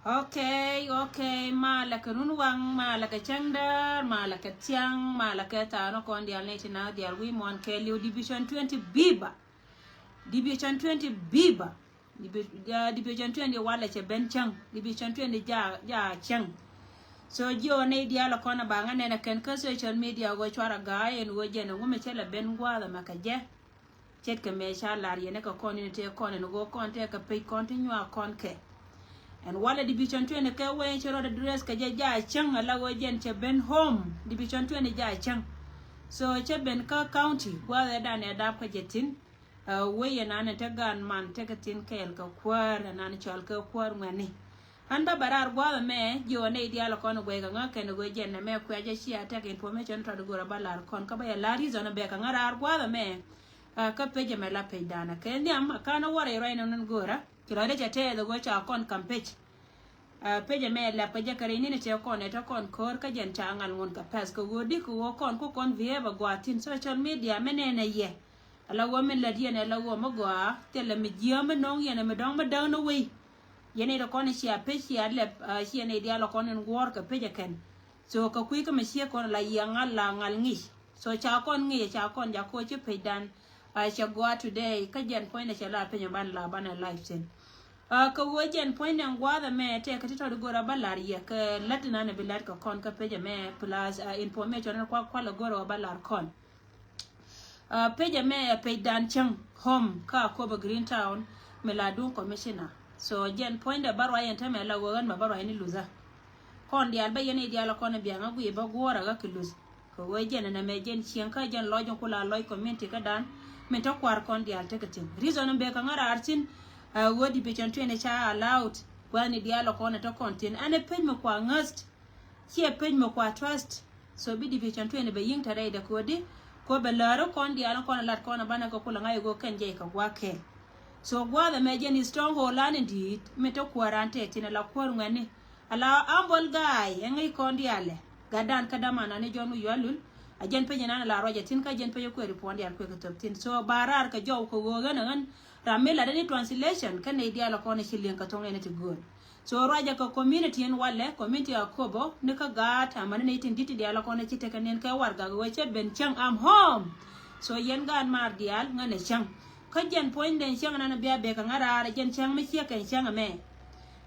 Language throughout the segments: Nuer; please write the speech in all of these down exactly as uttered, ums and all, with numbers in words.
Okay, okay, malɛ kɛ runwaŋ, malɛ kɛ cäŋdäär, malɛ kɛ thiaŋ, malɛ kɛ thaanɔ kɔn diaal ni ti na diaal wi̱i̱ muɔ̱ɔ̱n kɛɛliw Division twenty biba. Division twenty biba. Division twenty walɛ cɛ ben cäŋ. Division twenty ja, ja cäŋ. So jiɔ ni diaal kɔn ba ŋa nɛnɛ kɛn kä social media wä cuarɛ ga̱a̱ ɛn wä jɛn ɛ wumɛ cɛ lɛ ben gua̱a̱th ɛmɛ kɛ jɛ. Ce̱tkɛ mëë ca lar yɛn ɛ kɛ kɔn in tëë kɔn in ɣöö kɔn tëë kɛ pec kɔn ti nyuak kɔn kɛ. Ɛn walɛ Division twenty kɛ wee ci rɔɔdɛ dress kɛ jɛ ja cäŋ ala ɣöö jɛn cɛ ben home Division twenty ja cäŋ. So cɛ ben kä county gua̱a̱th ɛ dan ɛ dap kä jɛ thi̱n. Ɛ wee yɛn an ɛ te gaan man tekɛ thi̱n kɛɛl kɛ kuäär ɛn an cɔal kɛ kuäär ŋuɛni. An bä bɛ raar gua̱a̱th ɛmɛ ji̱ ɣän nɛy diaal ɛ kɔn ɛ guɛy kɛ ŋä kɛn ɛ ɣöö jɛn ɛmɛ kuɛ jɛ cia tɛk information tɔt ɛ go̱o̱rä bä lar kɔn kä bä yɛ lar reason ɛ bɛ kɛ ŋä raar gua̱a̱th ɛmɛ. Kä pec ɛmɛ la pec danɛ kɛ nhiam ɛ ka̱n ɛ wä rɛy ruac nɔn ɛn go̱o̱rä ci lɔcdɛ cɛ tɛɛth ɛ ɣöö ca kɔn kam pec. Pec ɛmɛ ɛ lɛp kɛ jɛ kɛ rɛy ni̱n ɛ tëë kɔn ɛ te kɔn ko̱o̱r kä jɛn ca ŋal ŋun kɛ pɛth kɛ ɣöö di kɛ ɣöö kɔn ku kɔn behave ɛ gɔaa thi̱n social media mɛ nɛn ɛ yɛ. Ala ɣöö min lät yɛn ala ɣöö mi gɔaa thilɛ mi jiääm mi no̱o̱ŋ yɛn mi dɔ̱ŋ mi däk ni wei. Yɛn iti kɔn cia pec cia lɛp cia nɛy diaal kɔn in guɔ̱ɔ̱r kɛ pec ɛ kɛn. So kɛ kui̱ kä mi ciek kɔn la yiëë ŋal la ŋal ŋic. So ca kɔn ŋic ca kɔn jak koci pecdan. Cɛ gɔaa today kä jɛn puɔ̱nydɛ cɛ la piny ban la banɛ live thi̱n. Kɛ ɣöö jɛn puɔ̱nydɛ gua̱a̱th ɛmɛ tɛk kä ti tɔt igo̱r a bä lar yɛ kɛ lät inan ɛ bi lät kɛ kɔn kä pec ɛmɛ plus information in kuak kual igo̱r a bä lar kɔn. Pec ɛmɛ ɛ pecdan cäŋ home kä Akobo Green Town mi la duŋ commissioner. So jɛn puɔ̱nydɛ bä ruac ɛn tämɛ la ɣöö ɣän mɛ bä ruac ni luthä. Kɔn diaal bä yɛn i̱ diaal kɔn i̱ biaŋä guiy bä guɔ̱ɔ̱rä ɣä kɛ luth. Kɛ ɣöö jɛn ɛn ɛmɛ jɛn cieŋ kä jɛn lɔc in ku la lɔc community kädan min te kua̱r kɔn diaal tekɛ thi̱n. Reason in bek kɛ ŋä raar thi̱n ɛ ɣöö Division twenty ca allowed gua̱thni diaal kɔn ɛ te kɔn thi̱n ɛn ɛ pec mi kua ŋäth. Ciɛ pec mi kua trust. So bi Division twenty bɛ yi̱ŋ te rɛydɛ kodi. Ko bɛ läri kɔn diaal kɔn lat kɔn banɛ kɛ kulɛ ŋa̱c i̱ ɣöö kɛn jɛy kɛ gua̱a̱k kɛɛl. So gua̱a̱th ɛmɛ jɛn i̱ stronghold lan in di̱i̱t mi te kuäär an tɛth thi̱n ala kuäär ŋuɛ̈tni. Ala humble guy ɛ ŋäc kɔn diaalɛ. Gatdan kä dämanani Jɔn wi̱i̱ yual lul. A jɛn pec ɛnan ala ruac ɛ thi̱n kä jɛn pec ɛ kuɛɛri puɔ̱n diaal kuɛ kɛ thöp thi̱n. So ba raar kɛ jɔw kɛ ɣöö ɣän ɛ ɣän ram mi lat ɛn i̱ translation kä nɛy diaal kɔn ɛ ci liɛŋ kɛ thoŋ nɛn ɛ ti gööl. So ruacɛ kɛ community in walɛ community Akobo ni kä gaat amäni ni tin di̱t ti diaal kɔn ci tekɛ nin kɛ warɛgak wee cɛ ben cäŋ am home. So yɛn gaat maar diaal ŋän ɛ cäŋ. Kä jɛn puɔ̱nydɛn cäŋ nan bia bek kɛ ŋä raar jɛn cäŋ mi ciek kɛn cäŋ ɛmɛ.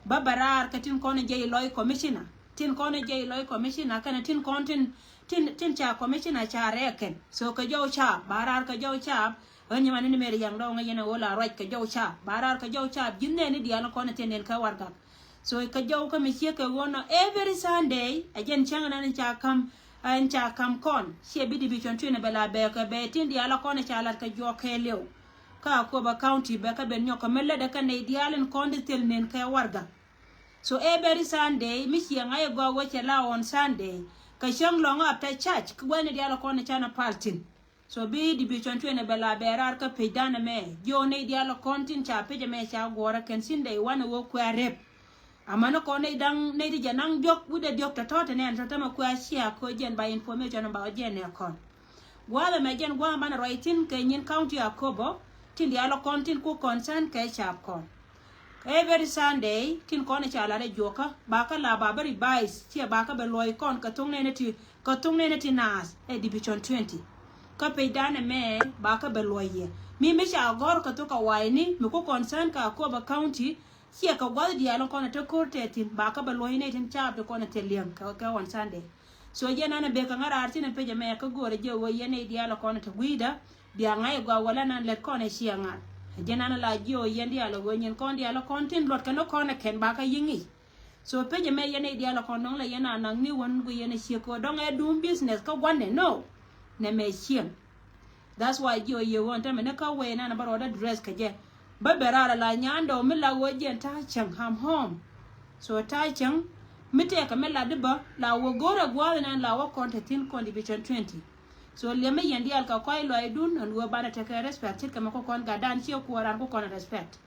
Bä bɛ raar kɛ tin kɔn jɛ ilɔc commissioner tin kɔn jɛ ilɔc commissioner kɛnɛ tin kɔn tin tin tin ca commissioner ca rɛɛk kɛn. So kɛ jɔw caap ba raar kɛ jɔw caap. Ɣän nyɛ man ni mɛri yaŋ dɔ̱ŋ ɣä yɛn ɛ ɣöö la ruac kɛ jɔw caap ba raar kɛ jɔw caap ji̱n nɛɛni diaal kɔn ɛ thiɛn nɛn kɛ warɛgak. So kɛ jɔw kä mi ciek kɛ ɣöö nɔ every Sunday ɛ jɛn cäŋ nan in ca ka̱m in ca ka̱m kɔn ciɛ bi Division twenty bɛ la bɛ kɛ bɛ tin diaal kɔn in ca lat kɛ juɔk kɛɛliw. Kä Akobo County bɛ kɛ ben nyɔk kɛ mi lätdɛ kɛ nɛy diaal in kɔn di thil nɛn kɛ warɛgak. So every Sunday mi ciɛ ŋa̱c ɛ gɔaa ɣöö cɛ la on Sunday kɛ cäŋ lɔ̱ŋ after church kä gua̱thni diaal kɔn in ca na pal thi̱n. So bi Division twenty bɛ la bɛ raar kä pecdan ɛmɛ jiɔ nɛy diaal kɔn tin ca pec ɛmɛ ca guɔ̱ɔ̱rä kɛn thi̱n dee wanɛ ɣöö kuɛ rep. Amäni kɔn nɛy da̱ŋ nɛy ti jɛ naŋ diɔ̱k wi̱cdɛ diɔ̱k tɔ̱tɔ̱ te nɛn tɔ̱tɔ̱ mɛ kuɛ cia kɛ ɣöö jɛn ba information in ba ɣä jɛn nɛ kɔn. Gua̱a̱th ɛmɛ jɛn gua̱a̱th banɛ ruac thi̱n kɛ nyin county Akobo tin diaal kɔn tin ku concern kɛ caap kɔn. Every Sunday tin kɔn i̱ ca lat ɛ juɔkä bakä la ba bä revise ciɛ bakä bɛ luɔ̱c kɔn kɛ thoŋ nɛnɛ ti kɛ thoŋ nɛnɛ ti naath ɛ Division twenty. Kä pecdan ɛmɛ bakä bɛ luɔ̱c yɛ mi mi ca gɔ̱r kɛ thok kɛ wa̱i̱ni mi ku concern kɛ Akobo County. Ciɛ kɛ gua̱th diaal in kɔn ɛ te ko̱r tɛth thi̱n bakä bɛ luɔ̱c nɛy tin caap ti kɔn ɛ thil li̱eŋ kɛ kɛ on Sunday. So jɛn an ɛ bek kɛ ŋä raar thi̱n ɛ pec ɛmɛ kä go̱o̱rɛ jɛ ɣöö yɛn nɛy diaal ɛ kɔn ɛ te gui̱i̱dä. Bia ŋa̱c ɛ gɔaa wala nan lät kɔn ɛ ciɛ ŋa̱l. Ɛ jɛn an ɛ la jiɛ ɣöö yɛn diaal ɛ ɣöö nyin kɔn diaal ɛ kɔn tin luɔt kɛn ɛ kɔn ɛ kɛn bakä yi̱ŋ i̱. So pec ɛmɛ yɛn nɛy diaal ɛ kɔn dɔ̱ŋ la yɛn a naŋ ni wän guiy yɛn ɛ ciek kɛ ɣöö dɔ̱ŋ ɛ duum business kä gua̱nɛ no. Nɛmɛ cieŋ. That's why jiɛ ɣöö yɛ ɣöö ɛn tämɛ ni kä wee nan ɛ bä rɔɔdä dress kɛ jɛ. Bä bɛ raar ala nyandɛ ɔ mi la ɣöö jiɛn ta̱a̱ cäŋ am home. So ta̱a̱ cäŋ mi tɛkɛ mi lat di bä la wä go̱rɛ gua̱a̱th inan la wä kɔn te thi̱n kɔn Division twenty. So liɛmɛ yɛn diaal kɛ kɔc lɔaacdun ɛn ɣöö banɛ tekɛ respect ce̱tkɛ mɛ kɔ kɔn gatdan ciɛ kuɔɔran ku kɔn respect.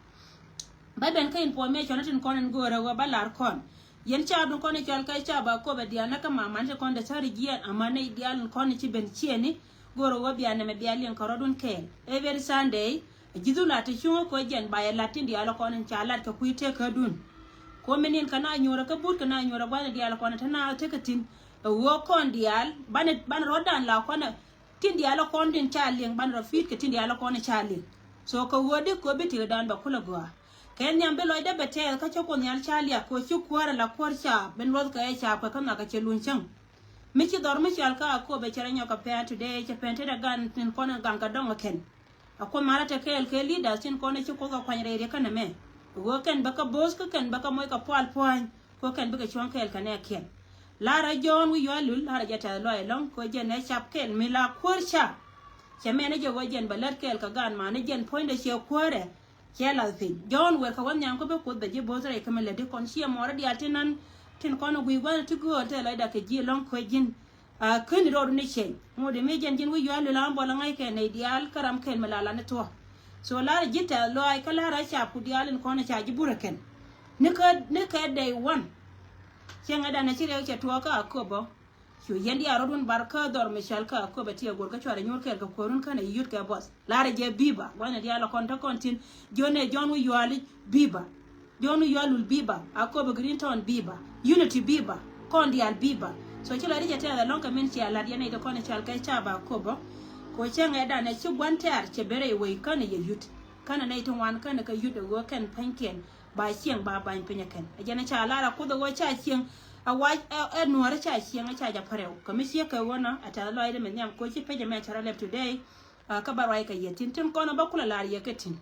Bä ben kä information tin kɔn in go̱o̱rɛ ɣöö bä lar kɔn. Yɛn caapdun kɔn in cɔal kɛ caap Akobo diaal näk kä maman ti kɔn dee thäri jiɛɛn amäni diaal in kɔn in ci ben ciëëni. Go̱o̱rɛ ɣöö bia nɛmɛ bia liŋ kɛ rɔ̱dun kɛɛl every Sunday. Ɛ ji̱ dhul a te cuŋä kɛ ɣöö jɛn ba yɛ lat tin diaal kɔn in ca lat kɛ kui̱ tekädun. Ko mi nin kɛ na nyuurɛ kä but kɛ na nyuurɛ gua̱n diaal kɔn te na te kɛ tin. Ɛ ɣöö kɔn diaal banɛ banɛ rɔ̱dan la kɔn tin diaal kɔn tin ca liŋ banɛ rɔ fi̱i̱t kɛ tin diaal kɔn ca liŋ. So kɛ ɣöö di ko bi ti dan bɛ kulɛ gɔaa. Kɛ nhiam bi lɔcdɛ bɛ tɛɛth kä cä Kuoth Nhial ca liak ko ci kuäärɛ la kuäär caap ben luɔth kɛ ɛ caap kɛ kä nhɔakɛ cɛ luny cäŋ. Mi ci dhɔr mi cɔal kä Akop ɛ cɛ rɔ nyɔk kɛ pɛn today cɛ pɛn tetdɛ gan tin kɔn in gaŋ kɛ dɔŋ ɛ kɛn. A Kuoth malä te kɛɛl kɛ leaders tin kɔn ci Kuoth kɛ kuany rɛy riɛkä nɛmɛ. Ɣöö kɛn bä kä bo̱o̱th kä kɛn bä kä moc kɛ pual pua̱ny. Kɛ kɛn bikɛ cuɔ̱ŋ kɛɛl kɛ nɛɛkiɛn. La̱rä Jɔ̱ɔ̱n wi̱i̱ yɔ̱a̱ lul la̱rä jɛ tɛth lɔaac ɛlɔ̱ŋ kɛ jɛn ɛ cap kɛɛl mi la kuäär ca. Cɛ mɛn ɛ jɛ ɣöö jɛn bɛ lät kɛɛl kɛ gaat man ni jɛn puɔ̱nydɛ ciɛ kuäärɛ. Cɛ lath piny Jɔ̱ɔ̱n wër kɛ wä nhiam kä bi Kuoth bɛ ji̱ bo̱o̱th rɛy kä mi lätdi kɔn ciɛ mɔɔrä diaal tin nan tin kɔn ɛ gui̱i̱ gua̱n ti gööl tɛth lɔcda kɛ ji̱ ɛlɔ̱ŋ kuec ji̱n. A ken rɔɔdu ni cieŋ ŋot mi jɛn ji̱n wi̱c yual lula bɔl ŋa̱c kɛ nɛy diaal kä ram kɛn mi la la ni thuɔ̱k. So lar ji̱ tɛth lɔaac kä lar a cap ku diaal in kɔn a ca ji̱ burɛ kɛn. Ni kä ni kɛ day one. Cieŋ ɛ dan a ci riɛk cɛ tuɔɔk kä Akobo. Cu yɛn diaal rɔɔdun bar kä dhɔr mi cɔal kä Akobo ti a gor kä cuarɛ nyuur kɛɛl kɛ kuɔrun känɛ yut kɛ buɔth. Lar jɛ biba gua̱n a diaal a kɔn tä kɔn tin jiɔn ɛ Jɔ̱ɔ̱n wi̱c yuali biba. Jɔ̱ɔ̱n wi̱c yual lul biba, Akobo Green Town biba, Unity biba, kɔn diaal biba. So ci la ri jɛ tɛth ɛlɔ̱ŋ kɛ min cia lat yɛn nɛy ti kɔn i̱ cal kɛ ca ba Akobo. Ko cɛ ŋɛ dan ɛ ci gua̱n tɛ̈r cɛ ben rɛy wec känɛ yɛ yut. Känɛ nɛy ti ŋuan känɛ kɛ yut ɛ ɣöö kɛn pa̱nykiɛn ba cieŋ ba ba̱ny piny ɛ kɛn. Ɛ jɛn ɛ ca lar a Kuoth ɛ ɣöö ca cieŋ a wac ɛ nuɔ̱ɔ̱r ɛ ca cieŋ ɛ ca jɛ pärɛw. Kɛ mi ciek kɛ ɣöö nɔ ɛ tɛth lɔac ri mi nhiam ko ci pecɛ mɛ cɛ rɔ lɛp today. Kä bä ruac kɛ yɛ thi̱n tin kɔn ɛ bä kulɛ lar yɛ kɛ thi̱n.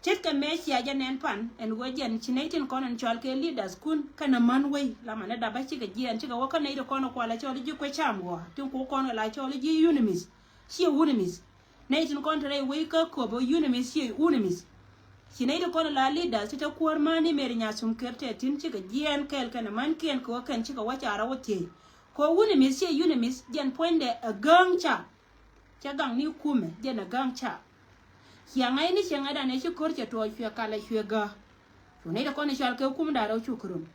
Ce̱tkɛ mëë cia jɛ nɛn pan ɛn ɣöö jɛn ci nɛy tin kɔn ɛn cɔal kɛ leaders kun kɛnɛ män wei lamɛ ni dap bä cikɛ jiɛɛn cikɛ wä kä nɛy ti kɔn kualɛ cɔl ji̱ kuec cam ɣɔaa tin kuk kɔn kɛ la cɔl ji̱ UNMISS. Ciɛ UNMISS. Nɛy tin kɔn te rɛy wei kä Akobo UNMISS ciɛ UNMISS. Ci nɛy ti kɔn la leaders ti te kuäär män ni Mary Nyathum Ker te thi̱n cikɛ jiɛɛn kɛɛl kɛnɛ mänkiɛn kɛ wä kɛn cikɛ wä ca rɔ wä thiec. Kɛ UNMISS ciɛ UNMISS jɛn puɔ̱nydɛ ɛ gääŋ ca. Cɛ gaŋ ni kumɛ jɛn ɛ ga̱ŋ ca. Cia ŋa̱cni ciɛ ŋa̱cdan ɛ ci ko̱r cɛ tuɔɔk cuɛ kalɛ cuɛ gä. Cu nɛy ti kɔn i̱ cɔal kɛ kum da̱rɛ cu kärun.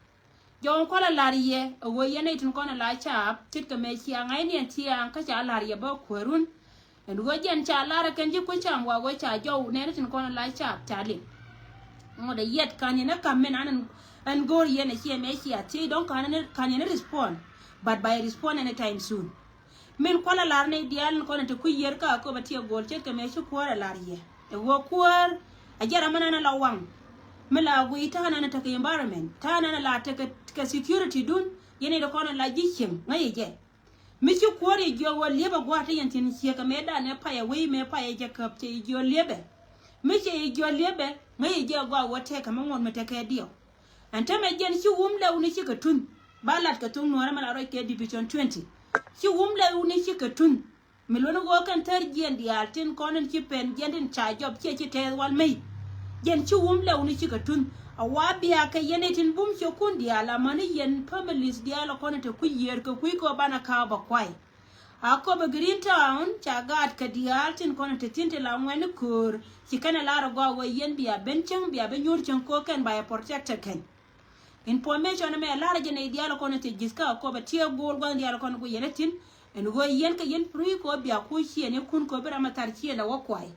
Jɔw kualɛ la̱r yɛ ɛ ɣöö yɛn nɛy tin kɔn ɛ la caap ce̱tkɛ mëë cia ŋa̱cni ɛn tiaŋ kä ca la̱r yɛ bä kuäärun. Ɛn ɣöö jɛn ca la̱r ɛ kɛn ji̱ kuec cam wa ɣöö ca jɔw nɛɛni tin kɔn ɛ la caap ca liŋ. Ŋot ɛ yɛt ka̱n yɛn ɛ ka̱m min an ɛn go̱o̱r yɛn ɛ ciɛ mëë cia thiec dɔ̱ŋ ka̱n yɛn ɛ respond. But by respond anytime soon. Min kualɛ lar ni diaal ni kɔn ti kui̱ yiër kä Akobo ti a go̱o̱l ce̱tkɛ mëë ci kuäär a lar yɛ. Ɛ ɣöö kuäär a jɛ ram mi nan a la waŋ. Mi la guiy ta̱a̱ nan a tekɛ environment ta̱a̱ nan a la tekɛ security dun. Yɛn i̱ ti kɔn a la ji̱ cieŋ ŋäc i̱ jɛ. Mi ci kuäär i̱ jiɔk ɣöö liepɛ gua̱a̱th ti yɛn thi̱n ciekɛ mëë danɛ payɛ wei mëë payɛ jɛ käp cɛ i̱ jiɔk liepɛ. Mi cɛ i̱ jiɔk liepɛ ŋäc i̱ jɛ gua̱a̱th ɣöö tekɛ mi ŋuɔ̱t mi tekɛ diɔk. Ɛn täämɛ jɛn ci wum lɛw ni cikɛ tun. Ba lat kɛ thok nuɔ̱ɔ̱rä mɛ la rɔc kɛ division twenty. Ci wum lɛw ni cikɛ tun. Mi luɔ̱ni ɣöö kɛn thär jiɛn diaal tin kɔn in ci pɛn jiɛn tin ca jɔp ciɛ ci tɛɛth wal mey. Jɛn ci wum lɛw ni cikɛ tun. A wa biakä yɛn itin bum ciɛ kun diaal amäni yɛn families diaal a kɔn in te kui̱ yiër kɛ kui̱ kɛ ɣöö banɛ ka̱a̱k bɛ kuay. Akobo Green Town ca gaat kɛ diaal tin kɔn in te thi̱n ti la ŋuɛ̈ni köör. Ci kɛn ɛ lar ɛ gɔaa ɣöö yɛn bia ben cäŋ bia ben nyuur cäŋ kɛ ɣöö kɛn ba yɛ protected kɛn. Information ɛmɛ ɛ lar jɛ nɛy diaal kɔn in te ji̱th kä Akobo tiɛ go̱o̱l gua̱n diaal kɔn in ku yɛn ɛ thi̱n. Ɛn ɣöö yɛn kɛ yɛn pruy kɛ ɣöö bia ku ciɛn yɛ kun kɛ ɣöö bi ram ɛ thar ciɛn ɛ wä kuay.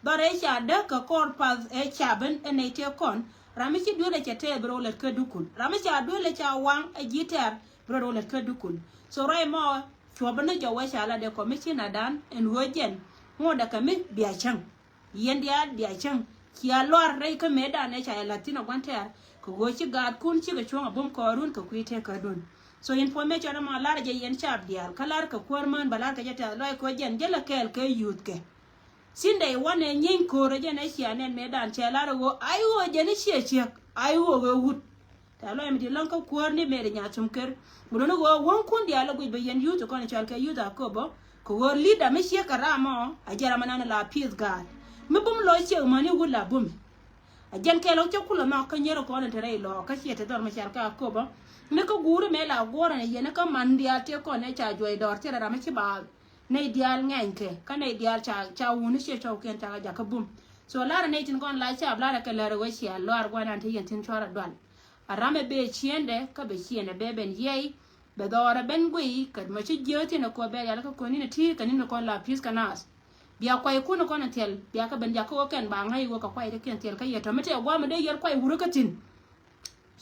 Dhɔr ëë ca däk kɛ kɔr path ëë ca ben ɛ nɛy tëë kɔn. Ram mi ci duel ɛ cɛ tɛɛr bi rɔ lät kä dukul. Ram mi ca duel ɛ ca waŋ ɛ ji̱ tɛɛr bi rɔ lät kä dukul. So ruac mɔ cuɔp ni jɔw wee ca la dee commissioner dan ɛn ɣöö jɛn ŋuɔ̱t dɛ kɛ mi bia cäŋ. Yɛn diaal bia cäŋ cia luar rɛy kä mëëdan ëë ca yɛ la̱th thi̱n ɛ gua̱n tɛɛr. Kɛ ɣöö ci gaatkun cikɛ cuɔ̱ŋ ɛ bum kɔɔrun kɛ kui̱ tëë kädun. So information ɛmɔ lar jɛ yɛn caap diaal kä lar kɛ kuäär mään bä lar kɛ jɛ tɛth lɔc kɛ ɣöö jɛn jälɛ kɛɛl kɛ youth kɛ. Sunday wanɛ nyieeny ko̱o̱rä jɛn ɛ cia nɛn mëëdan cɛ lar ɛ ɣöö ay ɣöö jɛn i̱ ciɛ ciek ay ɣöö ɣöö wut. Tɛth lɔc mi di̱t lɔ̱ŋ kä kuäär ni Mary Nyathum Ker. Mi luɔ̱ni ɣöö wäŋkun diaal ɛ guic bɛ yɛn youth kɔn cɔal kɛ youth Akobo. Kɛ ɣöö leader mi ciek kɛ ram ɔ a jɛ ram anan la peace guard. Mi bum lɔ ciek mäni wut la bumi. A jɛn kɛɛl ɔ cä kulɛ nhɔk kä nyier kɔn in te rɛy lɔɔk kä ciɛ te dhɔr mi cɔal kɛ Akobo. Ni kä guuri mëë la guɔ̱rɛ ni yɛn kä man diaal tëë kɔn ɛ ca juɔc dɔɔr thilɛ ram mi ci ba. Nɛy diaal ŋɛ̈ny kɛ kä nɛy diaal ca ca wuni ciɛ cɔwkiɛn ca kɛ jakä bum. So larɛ nɛy tin kɔn la caap larɛ kɛ lärɛ wee cia lɔar guanan te yɛn tin cuarɛ dual. A ram ɛ bee ciëndɛ kä bɛ ciëndɛ bee ben yiɛy. Bɛ dhɔɔrɛ ben guiy kɛ mɛ ci jiääk thin ɛ kuɔ bɛ rial kä kɔn in ɛ ti kɛ ni̱n kɔn la pi̱th kɛ naath. Bia kuay kun kɔn in thil bia kɛ ben jakä wä kɛn ba ŋäc wä kɛ kuay ti kiɛn thil kä yɛ tɔ̱ mi tëë guamɛ dee yɛr kuay wurä kä thi̱n.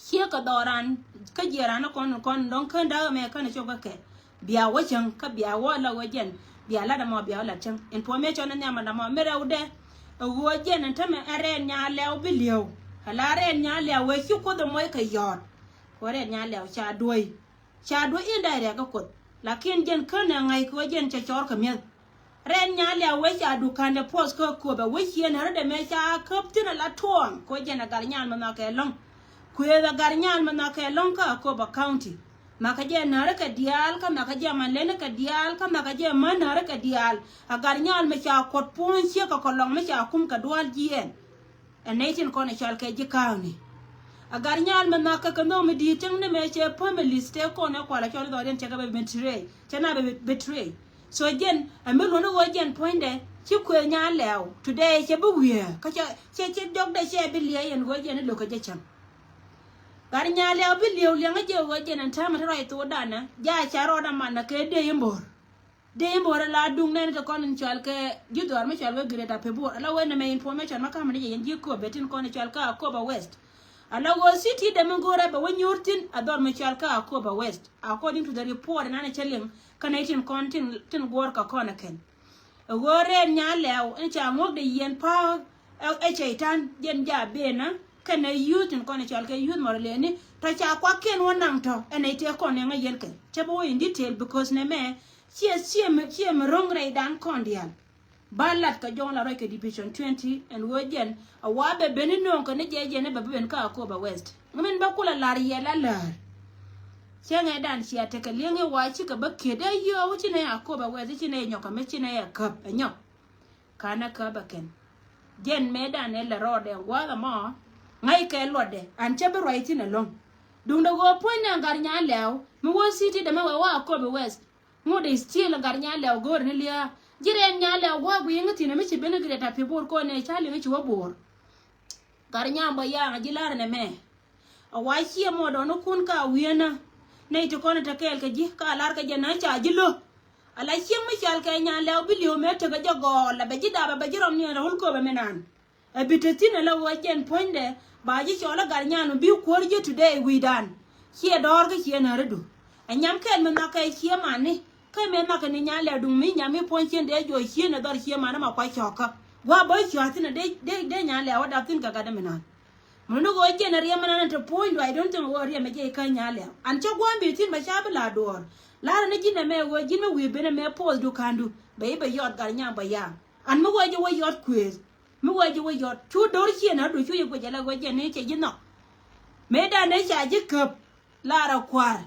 Ciek kɛ dhɔran kä jiɛ ran kɔn kɔn dɔŋ kän da̱k mɛ kän cop kä kɛ. Bia wä cäŋ kä bia wä la wä jɛn bia lat ɛmɔ bia wä lat cäŋ. Information ni nhiam ɛn ɛmɔ mi rɛwdɛ. Ɛ wä jɛn ɛn tämɛ ɛ rɛn nya lɛw bi liɛw. Ɛ la rɛn nya lɛw wee ci Kuoth ɛmɔ kɛ yɔɔt. Kɛ wä rɛn nya lɛw ca duɔ̱i. Ca duɔ̱i indirect kä Kuoth. Lakin jɛn kän ɛ ŋa̱c kɛ wä jɛn cɛ cɔr kɛ mi̱eth. Rɛn nya lɛw wec a dukandɛ puɔth kä Akobo wec ciɛ närä dɛ mɛ ca käp thin ala tuɔɔŋ. Kuɛ jɛn a gar nyal mɛ nhɔkɛ lɔ̱ŋ. Kuëëth a gar nyal mɛ nhɔkɛ lɔ̱ŋ kä Akobo County. Makä jɛ närä kɛ diaal kä makä jɛ man lenä kɛ diaal kä makä jɛ män närä kɛ diaal. A gar nyal mɛ ca kuɔt puɔ̱ny ciek kɛ kɔlɔŋ mɛ ca kum kɛ dual jiɛɛn. Ɛ nɛy tin kɔn ɛ cɔal kɛ ji̱ ka̱a̱kni. A gar nyal mɛ nhɔkɛ kɛ nhök mi di̱i̱t cäŋ ni mɛ cɛ families tëë kɔn ɛ kual ɛ cɔl i̱ dhɔriɛn cɛ kɛ bɛ betray. Cɛ na bɛ betray. So jɛn ɛ mi luɔ̱n i̱ ɣöö jɛn puɔ̱nydɛ ci kuëë nya lɛw. Today cɛ bi wiee kä cɛ cɛ cɛ jɔkdɛ cɛ bi liɛɛc ɛn ɣöö jɛn i̱ lo̱k kɛ jɛ cäŋ. Gar nya lɛw bi liɛw liɛŋä jɛ ɣöö jɛn ɛn täämɛ ti rɔy thokdanä. Ja ca rɔɔdä manä kɛ dee i̱ mbo̱r. Dee i̱ mbo̱r ala duŋ nɛn ti kɔn in cɔal kɛ ji̱ dhɔaar mi cɔal kɛ Greater Pibor. Ala wen nɛmɛ information ma ka̱mä ni jɛ yɛn ji̱ Akobo tin kɔn in cɔal kɛ Akobo West. Ala ɣöö city dee mi go̱o̱rɛ bɛ wä nyuur thin a dhɔr mi cɔal kɛ Akobo West. According to the report in an cɛ liŋ kä nɛy tin kɔn tin guɔ̱ɔ̱r kɛ kɔn ɛ kɛn. Ɛ ɣöö rɛɛn nya lɛw in ca ŋuɔ̱k de yiɛn pa̱a̱k ɛ cɛy-tan jɛn ja benä kɛnɛ youth in kɔn in cɔal kɛ youth mɔrɔ leni tɔ ca kuakiɛn wä naŋ tɔ ɛn nɛy tëë kɔn in ŋä yɛn kɛ cä bä wä in detail because nɛmɛ ciɛ ciɛ mi ciɛ mi ro̱ŋ rɛydan kɔn diaal. Ba lat kɛ jɔŋ la rɔy kɛ division twenty ɛn ɣöö jɛn a wa bɛ ben inööŋ kɛ ni jɛ jɛn ɛ bɛ ben kä Akobo West. Ŋä min bä kulɛ lar yɛ la lär. Cäŋɛ dan cia tekɛ li̱eŋ i̱ wa cikɛ bä kiet ɛ yio̱o̱k ci nɛ Akobo West ci nɛ nyɔk kɛ mi ci nɛ ɛ käp ɛ nyɔk. Kanɛ käp ɛ kɛn jɛn mëë dan ɛ lɛ rɔɔdɛ gua̱a̱th ɛmɔ. Ŋa̱ckɛ luɔtdɛ an cä bi ruac thi̱n ɛlɔ̱ŋ. Duundɛ ɣöö puɔ̱nydɛ ɛ gat nya lɛw mi wä city dämɛ wɛ wa Akobo West. Ŋot dee still gat nya lɛw go̱o̱r ni lia̱a̱. Ji̱ rɛn nya lɛw gua̱a̱k wi̱i̱ ŋä thi̱n ɛ mi ci ben Greater Pibor ko̱n ɛ ca liŋ ci wä Bor. Gat nya bä ya̱a̱ŋ ji̱ la̱r nɛmɛ. A wa ciɛ mɔ dɔɔnikun ka wi̱i̱nä. Nɛy ti kɔn ɛ te kɛɛl kɛ ji̱ ka la̱r kɛ jɛ na ca ji̱ lo̱. Ala cieŋ mi cɔal kɛ nya lɛw bi li̱w mëë tekɛ jɛ gɔɔl la bɛ ji̱ dapɛ bɛ ji̱ rɔm ni ɛn rɛ wul köpɛ mi naan. Ɛ bi te thi̱n ɛ la ɣöö jɛn puɔ̱nydɛ ba ji̱ cɔl ɛ gat nyan mi bi kuäär ji̱ today wi̱i̱dan. Ciɛ dɔ̱ɔ̱r kä ciɛ nääridu. Ɛ nyam kɛl mi nhɔakɛ ciɛ mani kä mëë nhɔakɛ ni nyan lɛ̈k duŋ mi nyam mi puɔ̱ny cien dee juɔc cien ɛ dhɔr cië mani ma kuac cɔɔkä. Gua̱a̱ bä cua̱th thi̱n ɛ dee dee nyan lɛ̈k wä dap thi̱n kɛ gat dee mi naan. Muni ɣöö jɛn ɛ riɛm ɛnɛn te puɔ̱nydu, I don't think ɣöö riɛm ɛ jɛ ikä nya lɛ̈k. An cä gua̱a̱m bi thi̱n bɛ ca bi la duɔ̱ɔ̱r. La̱rä ni ji̱n ɛmɛ ɣöö ji̱n mi wi̱i̱ ben ɛmɛ pothdu ka̱ndu bɛ i̱ bɛ yɔt gat nyam bɛ ya̱a̱ŋ. An mi ɣöö jɛ wä yɔt kuëëth. Mi ɣöö jɛ wä yɔt cu do̱r ciënädu cu yɛ guic ala ɣöö jɛn ni cɛ ji̱ nhɔk. Mëëdan ni ca ji̱ käp. La̱rä kua̱r.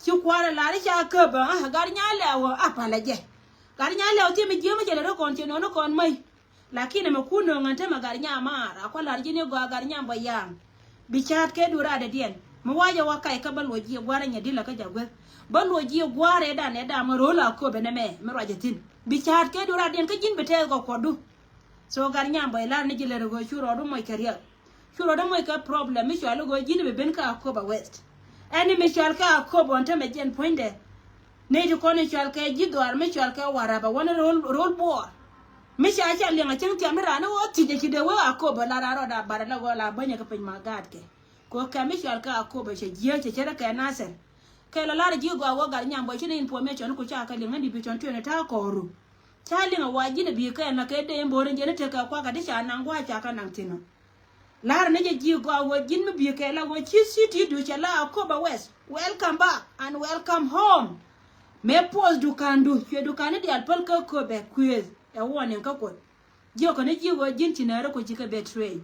Ci kua̱r ɛ la̱r i̱ ca käp ɛ gat nya lɛ̈k ɣöö a palä jɛ. Gat nya lɛ̈k ɣöö thi̱n mi ji̱ mi jɛ lɛ rɔ kɔn cɛ nɔni kɔn mäc. Lakin ɛmɛ kun nööŋ ɛn temɛ gat nyam maar a kua̱r la̱r ji̱n i̱ gɔaa gat nyam bä ya̱a̱ŋ. Bi ca̱a̱t kɛ duun raadädiɛn mi wa̱cɛ wä kac kä bä luɔc ji̱ gua̱a̱r ɛ nyɛ dilä kä ja̱ gueth. Bä luɔc ji̱ gua̱a̱r ɛ dan ɛ dam ɛ ro̱o̱l a köpɛ nɛmɛ mi ruacɛ thi̱n. Bi ca̱a̱t kɛ duun raadädiɛn kä ji̱n bi tɛɛth kɔ kuɔtdu. So gat nyam bä ilar ni ji̱ lät ɛ ɣöö cu rɔɔdu moc kɛ riɛk. Cu rɔɔdu moc kɛ problem mi cual i̱ ɣöö ji̱n bi ben kä Akobo West. Ɛn ni mi cual kɛ Akobo ɛn temɛ jɛn puɔ̱nydɛ. Nɛy ti kɔn i̱ cual kɛ ji̱ dhɔaar mi cual kɛ Warap a wän ro̱l ro̱l buɔɔr. Mi ca ca liɛŋ a cäŋ thiam ni raan ni ɣöö thiec a ci dee wee Akobo la raan rɔɔd a bar ala ɣöö la bänyɛ kɛ piny ma gaatkɛ. Kɛ ɣöö kɛ mi cual kɛ Akobo cɛ jiääk cɛ cärä kɛ Nasir. Kɛ lɔ lar ji̱ gɔaa wä gat nyam bä ci ni information ku ca kɛ liŋ ni division twenty ta̱a̱ kɔɔru. Ca liŋ a wa ji̱n a bi̱i̱ kɛ ɛn la kɛ dee in bo̱o̱r in jɛ ni tekɛ kuakä ti ca naŋ gua̱a̱c ca kɛ naŋ thi̱n ɔ. La̱rä ni jɛ ji̱ gɔaa wä ji̱n mi bi̱i̱ kɛ la wä ci city du cɛ la Akobo West. Welcome back and welcome home. Mëë puɔth dukandu cuɛ dukan ni diaal päl kä köpɛ kuëëth ɛ warning kä Kuoth. Jiökä ni ji̱ ɣöö ji̱n ci nääri ku ci kɛ betray.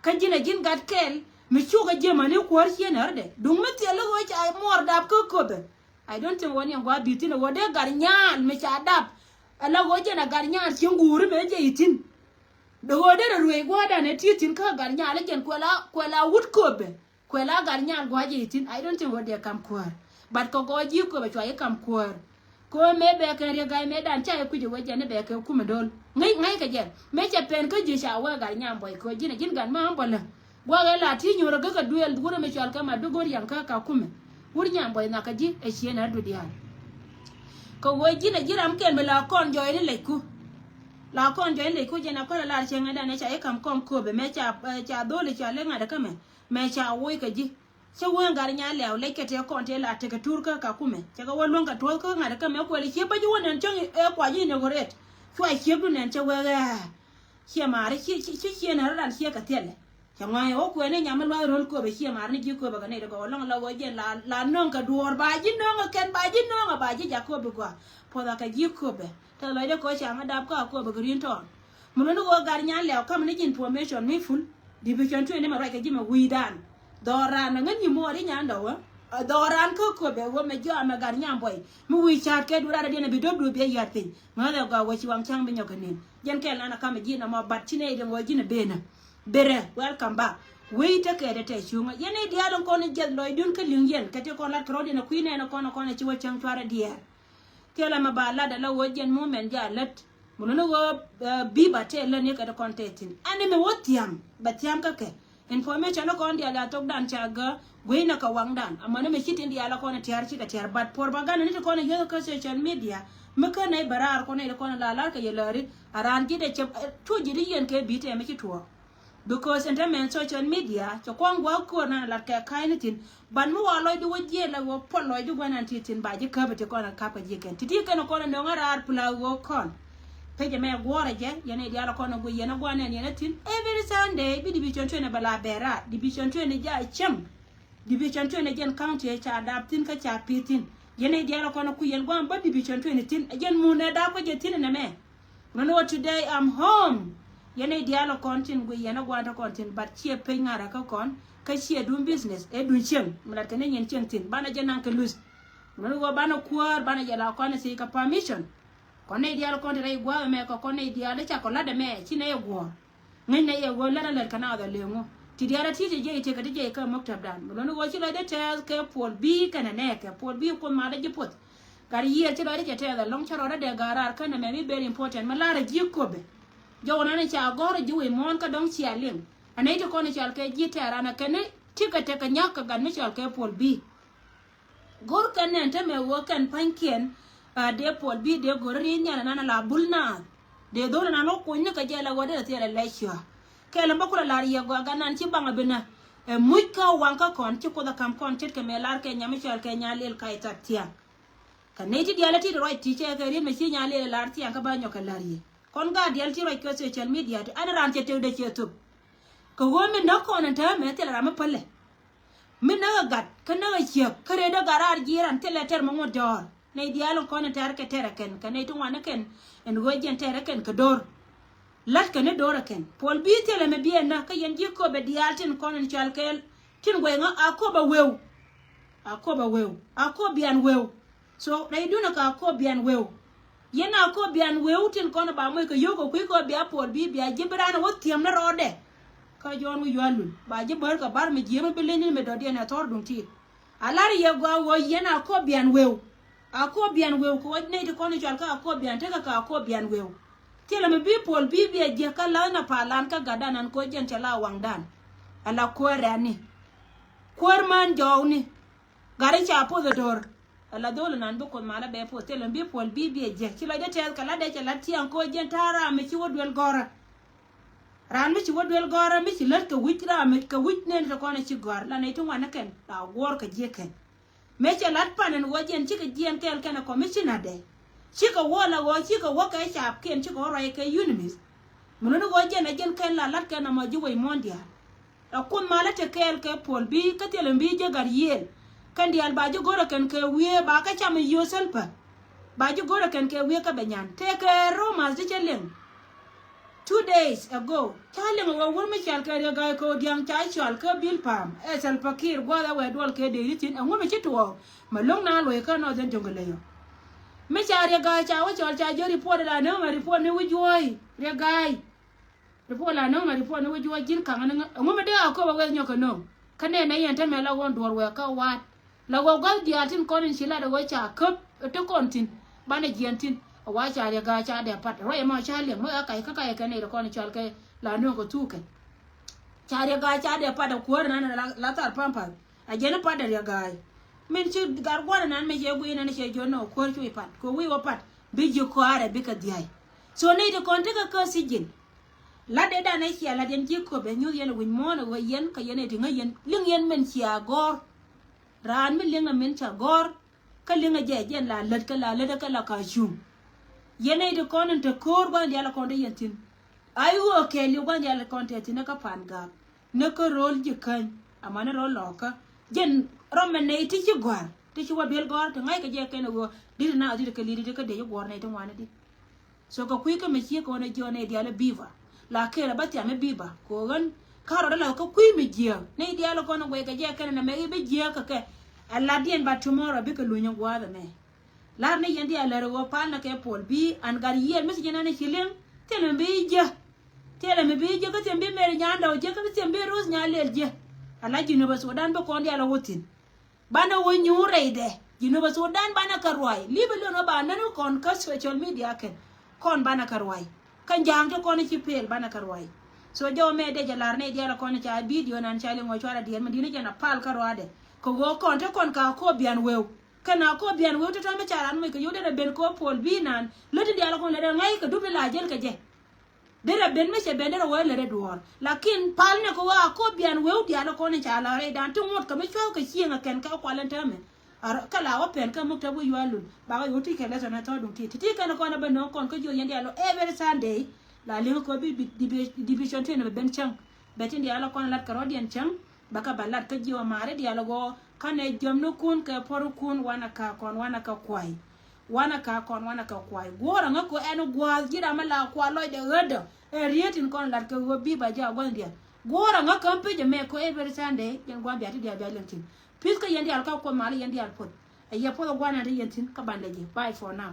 Kä ji̱n ɛ ji̱n gat kɛl mi cukɛ ji̱ mäni kuäär cië nääri dɛ. Duŋ mi thil i̱ ɣöö ca muɔɔr dap kä köpɛ. I don't think wä ni ɛn gua̱a̱ bi̱i̱ thi̱n ɛ ɣöö dee gat nyaal mi ca dap. Ala ɣöö jɛn ɛ gat nyaal cieŋ guuri mëë jɛ i̱ thi̱n. Dee ɣöö dee rɛ ruëëc gua̱a̱rdan ɛ ti thi̱n kä gat nyaal i̱ jɛn kuɛl a kuɛl a wut köpɛ. Kuɛl a gat nyaal gua̱a̱c i̱ thi̱n, I don't think ɣöö dee kam kuäär. But kɛ gɔɔy ji̱ köpɛ cua ji̱ kam kuäär. Kɛ ɣöö mëë bɛ kɛ riek ga̱a̱c mëëdan ca ji̱ kui̱c ɛ wee jɛn i̱ bɛ kɛ kumɛ do̱l. Ŋäc ŋäc kɛ jɛ mëë cɛ pɛn kä ji̱ ca wee gat nyam buɔy kɛ ɣöö ji̱n ɛ ji̱n gat ma ɣän buɔlä. Gua̱a̱k ɛ la ti nyuur ɛ gäk kɛ duëël wurɛ mi cɔal kɛ ma duɔ̱k go̱r yaŋ kä Kakuma. Wur nyam buɔy nhak kä ji̱ ɛ cieen ɛ duëël diaal. Kɛ ɣöö ji̱n ɛ ji̱ ram kɛl mi la kɔn jɔɔyni lɛcku. La kɔn jɔɔyni lɛcku jɛn ɛ kɔn ɛ lar cieŋädan ɛ ca ji̱ kam kɔm köpɛ mëë ca ca dho̱li ca lek ŋa̱t ɛ kä mɛ. Mëë ca woc kɛ ji̱. Cä wee gat nyan lɛw lec kɛ tëë kɔn tëë la tekɛ tur kä Kakumɛ. Cɛ kɛ wä luäŋ kɛ tuɔth kä ŋa̱t kä mɛ kuɛl ciep bä ji̱ wä nɛn cäŋ ɛ kua ji̱ nɛ ɣöret. Cua ciep du nɛn cɛ wee ɣɛɛ. Ciɛ ma̱a̱ri ci ci ci ciɛ nɛ rɔ dan ciɛ kɛ thilɛ. Cɛ ŋɔ̱a̱ŋ ɛ wä kuɛn ni nyam mi luath ro̱l köpɛ ciɛ ma̱a̱ri ni ji̱ köpɛ kɛ nɛy ti gɔw lɔŋ la wä jiɛn la la nöŋ kɛ duɔ̱ɔ̱r ba ji̱ nöŋ ɛ kɛn ba ji̱ nöŋ ɛ ba ji̱ jak köpɛ gɔaa. Puɔth a kɛ ji̱ köpɛ. Te lɔcdɛ kɔ ca ŋä dap kä a köpɛ kɛ ri̱n tɔɔn. Mi luni ɣöö gat nyan lɛw ka̱m ni ji̱ information mi ful. Division twenty mɛ ruac kɛ ji̱ mɛ wi̱i̱dan. Dhɔran a ŋän nyi muɔɔr i̱ nyan dɔwä. Dhɔran kä köpɛ ɣöö mɛ jiɔamɛ gat nyan buɔy mi wi̱i̱ ca̱a̱t kɛ duun ran a diɛn a bi do̱p duun bi a yia̱r piny. Ŋäthɛ gɔaa ɣöö ci waŋ ca̱ŋ bi nyɔk kɛ ni̱n. Jɛn kɛl nan a ka̱m ji̱ nɔmɔ bat ci nɛy diɛn ɣöö ji̱n a benä. Berɛ, welcome back. Wec tekɛ dee tɛ cuŋä yɛn i̱ diaal in kɔn i̱ jiɛth lɔcdun kä li̱ŋ yɛn kɛ ti kɔn lat kɛ rɔ̱diɛn a kui̱ nɛn a kɔn a kɔn a ci wä cäŋ cuarɛ diɛɛr. Thilɛ mɛ ba lat ala ɣöö jɛn moment ja lät. Mun ni ɣöö bi ba tɛɛ lät ni kɛ ti kɔn tɛɛ thi̱n ɛn ni mi wä thiam bɛ thiam kä kɛ. Information ni kɔn diaal ya thokdan ca gä gui̱nɛ kɛ waŋdan amäni mi ci tin diaal a kɔn tiaar cikɛ tiaar but propaganda ni ti kɔn yuäth kä social media. Mi kä nɛy bɛ raar kɔn nɛy ti kɔn la lar kɛ yɛ lääri a raan ji̱ dee cɛ tuc ji̱ di yɛn kɛ bi tɛɛ mi ci tuɔɔk. Because ɛn te mɛn social media cɛ kɔn gua̱a̱k kuäär nan lat kɛ ka̱a̱cni thi̱n. Ban mi wa lɔcdi wä jiɛɛl la wä puɔl lɔcdi gua̱n nan ti thi̱n ba ji̱ käp ti kɔn a kap kɛ ji̱ kɛn ti ti kɛn kɔn a nöŋ a raar pla wä kɔn. Pecɛ mɛ guɔ̱ɔ̱rɛ jɛ yɛn i̱ diaal kɔn a guiy yɛn a gua̱n nɛn yɛn a thi̱n every Sunday bi division twenty bɛ la bɛ raar division twenty ja cäŋ. Division twenty jɛn county ca dap thi̱n kä ca pi̱i̱ thi̱n. Yɛn i̱ diaal kɔn a kui̱ yɛn gua̱n bä division twenty thi̱n a jɛn mun ɛ dap kä jɛ thi̱n ɛnɛ mɛ. Ŋän wä today I'm home. Yɛn i̱ diaal kɔn tin gui yɛn a gua̱a̱n te kɔn tin but ciɛ pec ŋa̱rä kä kɔn kä ciɛ dun business ɛ dun cieŋ mi lat kɛ ni nyin cieŋ tin banɛ jɛ naŋ kɛ luth. Ŋän wä banɛ kuäär banɛ jɛ la kɔn ɛ thiec kɛ permission. Kɔn i̱ diaal kɔn ti rɛy gua̱a̱th ɛmɛ kɛ kɔn i̱ diaal i̱ ca kɔ lat ɛmɛ ci nɛ yɛ guɔ̱ɔ̱r. Ŋäcnɛ yɛ ɣöö lät a lät kɛ naath a leŋ ɣöö ti diaal a ti̱i̱t cɛ jiɛc ti kɛ ti jiɛc kä mäk täpdan mi luɔ̱ni ɣöö ci lɔcdä tɛɛth kɛ puɔl bi̱i̱ kɛnɛ nɛɛkɛ puɔl bi̱i̱ kuoth malä ji̱ puɔth. Gat yiëër ci lɔcdä cɛ tɛɛth a lɔŋ cä rɔɔdä dee gat raar känɛ mɛ mi very important mi la̱rä ji̱ köpɛ. Jɔwä nan ca gɔ̱rä ji̱ wec muɔ̱ɔ̱n kä dɔ̱ŋ cia liŋ. A nɛy ti kɔn i̱ cɔal kɛ ji̱ tɛɛr an a kɛn i̱ ti kɛ tekɛ nyak kɛ gat mi cɔal kɛ puɔl bi̱i̱. Go̱r kɛn nɛn te mɛ ɣöö kɛn pa̱nykiɛn a dee puɔl bi dee go̱r ri nhial nan a la bul naath. Dee dho̱l nan wä kuny ni kɛ jɛ la wä dee thiɛl a lɛ cua. Kɛl in bä kulɛ lar yɛ gɔaa gan nan ci baŋ a bi na. Ɛ muc kä waŋ kä kɔn ci kuoth a ka̱m kɔn ce̱tkɛ mɛ lar kɛ nyam mi cɔal kɛ nya lil ka i̱ thɔt thiaŋ. Kɛ nɛy ti diaal a ti ruac ti cɛ kɛ riet mɛ ci nya lil lar thiaŋ kä ba nyɔk kɛ lar yɛ. Kɔn gaat diaal ti ruac kɛ social media ti ɛn raan cɛ tëkdɛ cɛ thop. Kɛ ɣöö mi näk kɔn in täämɛ thilɛ ram mi pälɛ. Mi näk ɛ gat kä näk ɛ ciek kä rëëdä gat raar ji̱ ran thilɛ tɛr mi ŋuɔ̱t jɔ̱ɔ̱r. Nɛy diaal in kɔn in tɛr kɛ tɛr ɛ kɛn kɛ nɛy ti ŋuan ɛ kɛn. In ɣöö jiɛn tɛr ɛ kɛn kɛ do̱r. La̱t kɛ ni do̱r ɛ kɛn puɔl bi thilɛ mi biɛ näk kä yɛn ji̱ köpɛ diaal tin kɔn in cɔal kɛɛl. Tin guɛy ŋä a köpɛ wëw. A köpɛ wëw a köp bian wëw. So rɛydun ɛ ka kɔ bian wëw. Yɛn a kɔ bian wëw tin kɔn ba moc kɛ yio̱w kɛ kui̱ kɔ bia puɔl bi bia ji̱ bi raan wä thiäm ni rɔɔdɛ. Kä jɔɔn wi̱c yual lul ba ji̱ bär kɛ bar mi ji̱ mi bi leny ni mi dɔ̱diɛn ɛ thɔr duŋ ti. A lar yɛ gɔaa wä yɛn a kɔ bian wëw. A kɔ bian wëw kɛ wä nɛy ti kɔn i̱ cɔal kä a kɔ bian tekɛ kɛ a kɔ bian wëw. Thilɛ mi bi puɔl bi bia jiäk kä la̱th na palan kä gatdan an kɔ jɛn cɛ la waŋdan. Ala kuäär rɛ̈ni. Kuäär man jɔɔkni. Gat in ca poth ɛ do̱r. Ala dho̱l inan bi kuoth malä bɛ poth thilɛ mi bi puɔl bi biɛ jiäk ci lɔcdä tɛth kɛ latdɛ cɛ lat ciaŋ koc jiɛn ta̱a̱ ram mi ci wä duel gɔ̱rä. Ram mi ci wä duel gɔ̱rä mi ci lät kɛ wi̱c ram mi kɛ wi̱c nɛn te kɔn ci gɔ̱r la nɛy ti ŋuan ni kɛn la guɔ̱r kɛ jiäk kɛn. Mëë cɛ lat pan ɛn wä jiɛn cikɛ jiɛn kɛɛl kɛn ɛ commissioner dɛ. Cikɛ wä la ɣɔɔ cikɛ wä kɛ capkiɛn cikɛ wä ruac kɛ UNMISS. Mun ni ɣɔɔ jiɛn ɛ jiɛn kɛn la lat kɛn ɔmɔ ji̱ wec muɔ̱ɔ̱n diaal. Ɛ kuoth malä te kɛɛl kɛ puɔl bi kä thilɛ bi jɛ gat yiëël. Kɛn diaal ba ji̱ go̱rɛ kɛn kɛ wiee ba kä cam i̱ yo̱o̱ Salva. Ba ji̱ go̱rɛ kɛn kɛ wiee kä bɛ nyan tëëkɛ rumors di cɛ liŋ. Two days ago ca liŋ ɛ wä wur mi cɔal kɛ Riek Gai Kodiaŋ ca cɔal kä Bilpam ɛ Salva Kiir gua̱a̱th ɛ wɛ duɔl kɛ dee ri thi̱n ɛŋu mi ci tuɔɔk. Mɛ lo̱ŋ na luɔ̱c kä Northern Jonglei ɔ. Mi ca Riek Gai ca wä cɔl ca jiök report la nööŋ ɛ report ni wi̱c juɔ̱ɔ̱c Riek Gai. Report la nööŋ ɛ report ni wi̱c juɔ̱ɔ̱c ji̱n kaŋä ni ŋä ɛŋu mi dee a köp a weth nyɔk kɛ nööŋ. Kä nɛn nɛ yɛn te mɛ la ɣöö duɔ̱ɔ̱r wɛ kä wa̱a̱t. La ɣöö gua̱th diaal tin kɔn in ci lat ɛ ɣöö ca käp ɛ te kɔn thi̱n. Banɛ jiɛn thi̱n ɛ wa ca Riek Gai ca dee pat ruac ɛmɔ ca liɛm mi ɣä kac kä kac ɛ kɛ nɛy ti kɔn in cɔal kɛ la nööŋ kɛ thuk kɛ. Ca Riek Gai ca dee pat ɛ kuäär nan la, la thar pampal. A jiɛn i̱ pat ɛ Riek Gai. Min ci gat gua̱n nan mi ciɛ guiy nan ciɛ jiɔn nɔ kuäär cuc pat kɛ wi̱i̱ wä pat bi ji̱ kɔaarɛ bikɛ dhia̱a̱c. So nɛy ti kɔn tekɛ kä sijin. Lat dee dan ɛ cia lat yɛn ji̱ köp ɛ nyuth yɛn ɛ wi̱c muɔ̱ɔ̱n ɛ ɣöö yɛn kɛ yɛn ɛ ti ŋäc yɛn liŋ yɛn min cia gɔ̱r. Raan mi liŋ ɛ min ca gɔ̱r. Kä liŋ ɛ jɛ jɛn la lät kä la lät kä la ka cuŋ. Yɛn ɛ ti kɔn in te ko̱o̱r gua̱n diaal ɛ kɔn te yɛn thi̱n. Ay ɣöö kɛɛliw gua̱n diaal ɛ kɔn te thi̱n ɛ kä pan gaak. Ni kä ro̱l ji̱ käny amäni ro̱l lɔɔkä. Jɛn rɔmɛ nɛy ti ci gɔ̱a̱r ti ci wä duel gɔ̱a̱r ti ŋa̱ckɛ jɛ kɛn ɛ ɣöö di̱t na ɣä di̱t kɛ li̱t di̱t kä dee ci guɔ̱r nɛy ti ŋuan i̱di. So kɛ kui̱ kä mi ciek kɛ ɣän ɛ jiɔn ɛ diaal ɛ bi̱i̱ ba la kɛɛl ɛ bä thiam ɛ bi̱i̱ ba kɛ ɣän. Ka rɔɔdɛ la kä kui̱ mi jiääk nɛy diaal ɛ kɔn ɛ guɛy kɛ jɛ kɛn ɛ nɛ mɛ i̱ bi jiääk kɛ kɛ. Ɛ latdiɛn ba tomorrow bikɛ luny ɛ gua̱a̱th ɛmɛ. Lar ni yɛn diaal lär ɣöö pal ni kɛ puɔl bi an gat yiëël mi ci jɛ nan ci liŋ. Thilɛ mi bi jiä. Thilɛ mi bi jiä kä thil mi bi Mary Nyandɔw jiä kä thil mi bi Ruth Nyalel jiä. Ala Jinub Sudan bi kɔn diaal a wä thi̱n. Banɛ wä nyuur rɛydɛ Jinub Sudan banɛ kɛ ruac li̱p ilon wä ba nän kɔn kä social media kɛn. Kɔn banɛ kɛ ruac kä ja̱a̱ŋ ti kɔn ci pel banɛ kɛ ruac. So jɔw mɛ dee jɛ lar ni diaal kɔn ca video nan ca liŋ wä cuarɛ diɛn mi di̱n jɛn a pal kä ruaadɛ. Kɛ ɣöö kɔn ti kɔn ka kɔ bian weu. Kɛn a kɔ bian weu tɔ̱tɔ̱ mi ca ran moc kɛ yio̱w derɛ ben kɔ puɔl bi nan lät in diaal kɔn lät in ŋa̱c kɛ dup in la jel kɛ jɛ. Derɛ ben mi cɛ ben derɛ wee lät in duɔ̱ɔ̱r lakin pal ni kɛ wee a kɔ bian weu diaal kɔn in ca la rɛy dan ti ŋuɔ̱t kɛ mi cua̱th kɛ cieŋ ɛ kɛn kɛ kual in täämɛ. Kɛ la wä pɛn kɛ muk tɛ wee yual lul bakɛ yio̱w ti kɛ lɛthɔn in thɔɔk duŋ ti ti ti kɛn kɔn in bɛ no̱o̱ŋ kɔn kä jiöc yɛn diaal ɔ every Sunday. La liŋ kɔ bi division tin bɛ ben cäŋ bɛ tin diaal kɔn in lat kɛ rɔ̱diɛn cäŋ. Bä kä bä lat kä ji̱ ɔ ma̱a̱ri diaal ɔ ɣöö kä nɛ jiɔmnikun kɛ puɔ̱rikun wanɛ kä kɔn wanɛ kä kuay. Wanɛ kä kɔn wanɛ kä kuay guɔ̱ɔ̱r aŋä kɛ ɛn gua̱a̱th ji̱ ram mi la kual lɔcdɛ ɣätdä. Ɛ riet in kɔn lat kɛ ɣöö bi ba ji̱ a gua̱th diaal guɔ̱ɔ̱r aŋä kä pec ɛmɛ kɛ every Sunday jɛn gua̱a̱th bia ti diaal bia liŋ thi̱n. Pi̱th kä yɛn diaal kä kuɔth mal yɛn diaal puɔth. Ɛ yɛ puɔth ɛ gua̱a̱th na ti yɛn thi̱n kä bandɛ ji̱ bye for now.